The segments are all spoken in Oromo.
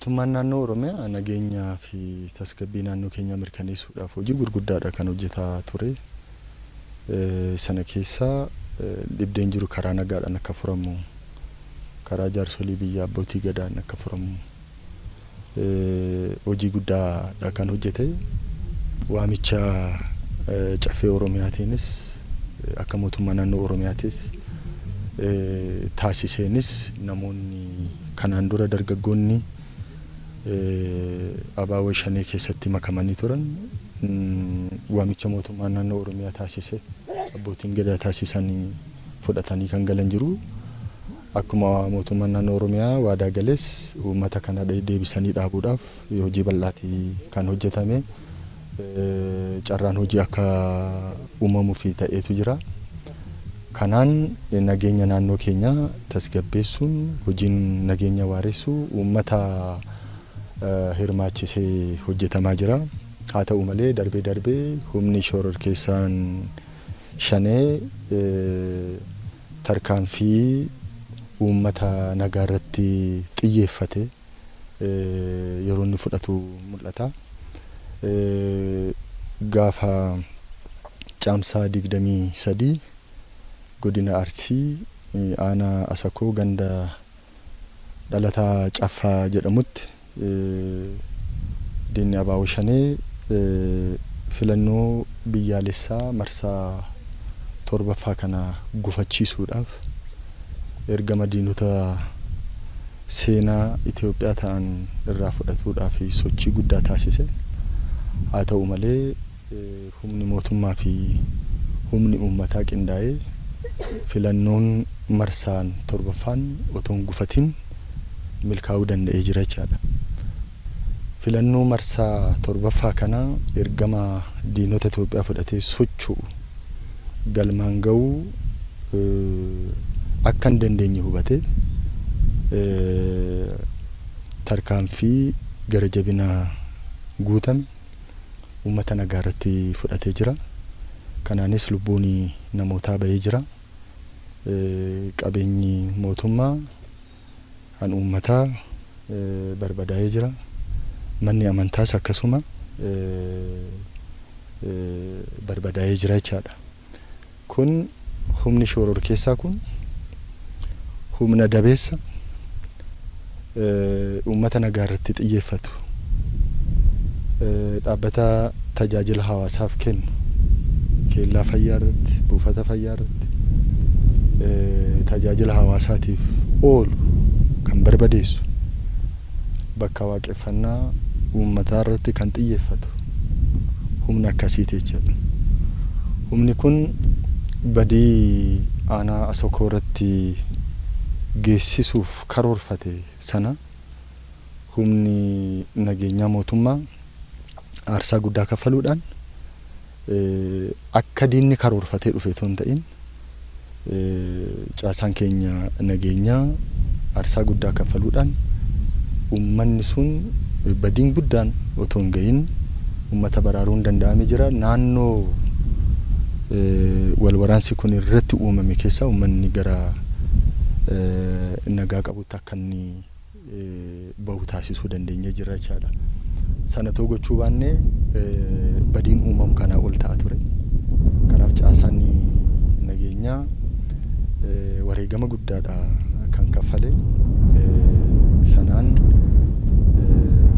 Mootummaan naannoo Oromiyaa nageenyaa fi tasgabbii naannoo keenyaa mirkaneessuudhaaf hojii gurguddaadha kan hojjetaa ture. Sana keessaa dhibdeen jiru karaa nagaadhaan akka furamu, karaa jaarsolii biyyaa abbootii gadaan akka furamu hojii guddaadha kan hojjete. Waamicha Caffee Oromiyaatiinis akka mootummaa naannoo Oromiyaatis taasiseenis namoonni kanaan dura dargaggoonni ABO Shanee keessatti makamanii turan waamicha mootummaa naannoo Oromiyaa taasise abbootiin gadaa taasisanii fudhatanii kan galan jiru. Akkuma mootummaan naannoo Oromiyaa waadaa gales uummata kana deebisanii dhaabuudhaaf hojii bal'aatii kan hojjetame, carraan hojii akka uumamuuf ta'eetu jira. Kanaan nageenya naannoo keenyaa tasgabbeessuun, hojiin nageenya waaressuu uummata hirmaachisee hojjetamaa jira. Haa ta'u malee, darbee darbee humni shororkeessaan Shanee tarkaanfii uummata nagaa irratti xiyyeeffate yeroo inni fudhatu mul'ata. Gaafa Caamsaa 23 godina Arsii aanaa Asakoo ganda Dhalataa Caffaa jedhamutti diinni ABO Shanee filannoo biyyaalessaa marsaa 7ffaa kana gufachiisuudhaaf ergama diinota seenaa Itoophiyaa ta'an irraa fudhatuudhaaf sochii guddaa taasise. Haa ta'u malee, humni mootummaa fi humni uummataa qindaa'ee filannoon marsaan 7ffaan otoo hin gufatin milkaa'uu danda'ee jira jechaadha. Filannoo marsaa 7ffaa kana ergama diinota Itoophiyaa fudhatee socho'u galmaan ga'uu akka hin dandeenye hubatee tarkaanfii gara jabina guutame uummata nagaa irratti fudhatee jira. Kanaanis lubbuun namootaa bahee jira. Qabeenyi mootummaa kan uummataa barbadaa'ee jira. Manni amantaas akkasuma barbadaa'ee jira jechaadha. Kun humni shororkeessaa kun humna dabeessa uummata nagaa irratti xiyyeeffatu, dhaabbata tajaajila hawaasaaf kennu, keellaa fayyaa irratti, buufata fayyaa irratti tajaajila hawaasaatiif oolu kan barbadeessu, bakka waaqeffannaa uummataa irratti kan xiyyeeffatu humna akkasiiti jechaadha. Humni kun badii aanaa Asokoo irratti geessisuuf karoorfate sana humni nageenyaa mootummaa aarsaa guddaa kaffaluudhaan, akka diinni karoorfatee dhufe otoo hin ta'in, caasaan keenya nageenyaa aarsaa guddaa kaffaluudhaan uummanni sun badiin guddaan otoo hin gahin uummata baraaruun danda'amee jira. Naannoo wal waraansi kun irratti uumame keessa uummanni gara nagaa qabutti akka inni bahu taasisuu dandeenyee jirra jechaadha. Sana otoo gochuu baannee badiin uumamu kanaa ol ta'a ture. Kanaaf caasaan nageenyaa wareegama guddaadha kan kaffale. Sanaan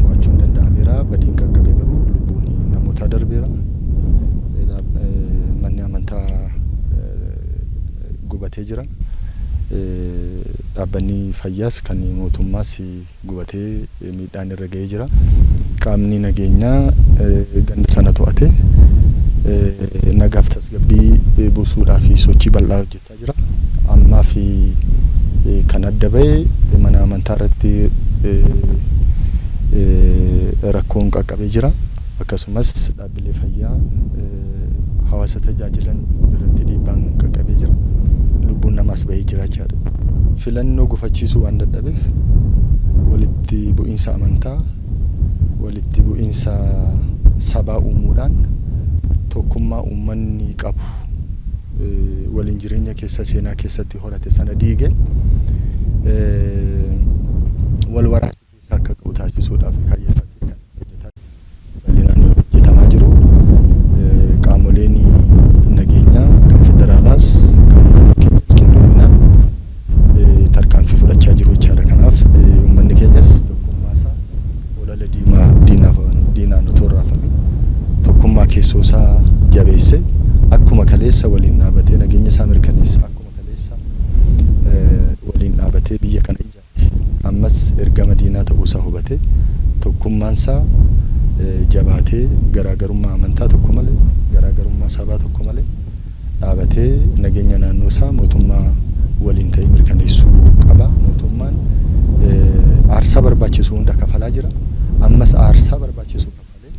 to'achuun danda'ameera. Badiin qaqqabe garuu lubbuun namootaa darbeera. Manni amantaa gubatee jira. Dhaabbanni fayyaas kan mootummaas gubatee miidhaan irra ga'ee jira. Qaamni nageenyaa ganda sana to'ate nagaaf tasgabbii buusuudhaaf sochii bal'aa hojjechaa jira. Ammaaf kan adda ba'e mana amantaa irratti rakkoon qaqqabee jira. Akkasumas dhaabbilee fayyaa hawaasa tajaajilan irratti dhiibbaan qaqqabee jira. Lubbuun namaas bahee jira jechaadha. Filannoo gufachiisuu waan dadhabeef walitti bu'iinsa amantaa, walitti bu'iinsa sabaa uumuudhaan tokkummaa uummanni qabu waliin jireenya keessa seenaa keessatti horate sana diige wal waraansa keessa akka ga'u taasise. taasisuudhaaf kaayyeffatee kan hojjetaa bal'inaan hojjetamaa jiru. Qaamoleen nageenyaa kan federaalaas kan naannoo keenyas qindoominaan tarkaanfii fudhachaa jiru jechaadha. Kanaaf uummanni keenyas tokkummaa isaa olola diimaa diinaaf diinaan otoo hin raafamin tokkummaa keessoo isaa jabeessee, akkuma kaleessa waliin dhaabatee nageenya isaa mirkaneessa, akkuma kaleessa waliin dhaabatee biyya kana ijaare, ammas ergama diinaa ta'uusaa hubatee tokkummaan isaa jabaatee, garaagarummaa amantaa tokko malee, garaagarummaa sabaa tokko malee dhaabatee nageenya naannoo isaa mootummaa waliin ta'ee mirkaneessuu qaba. Mootummaan aarsaa barbaachisu hunda kafalaa jira. Ammas aarsaa barbaachisu kafalee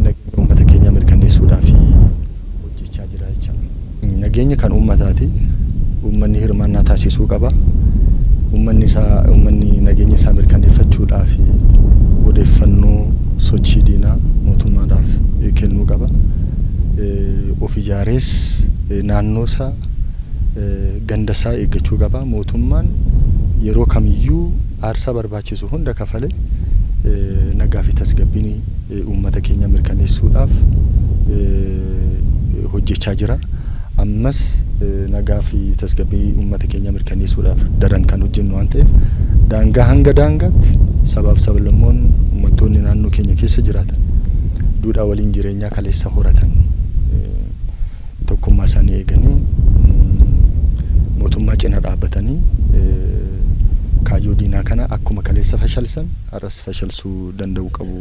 nageenya uummata keenyaa mirkaneessuudhaaf hojjechaa jira jechaadha. Nageenya kan uummataati. Uummanni hirmaannaa taasisuu qaba. Uummanni isaa uummanni nageenya isaa mirkaneeffachuudhaaf odeeffannoo sochii diinaa mootummaadhaaf kennuu qaba. Of ijaarees naannoo isaa, ganda isaa eeggachuu qaba. Mootummaan yeroo kamiyyuu aarsaa barbaachisu hunda kafalee nagaa fi tasgabbiin uummata keenya mirkaneessuudhaaf hojjechaa jira. Ammas nagaa fi tasgabbii uummata keenya mirkaneessuudhaaf daran kan hojjennu waan ta'eef, daangaa hanga daangaatti sabaaf sablammoonni, uummattoonni naannoo keenya keessa jiraatan duudhaa waliin jireenyaa kaleessa horatan tokkummaa isaanii eeganii mootummaa cina dhaabbatanii kaayyoo diinaa kana akkuma kaleessa fashalsan har'as fashalsuu danda'uu qabu.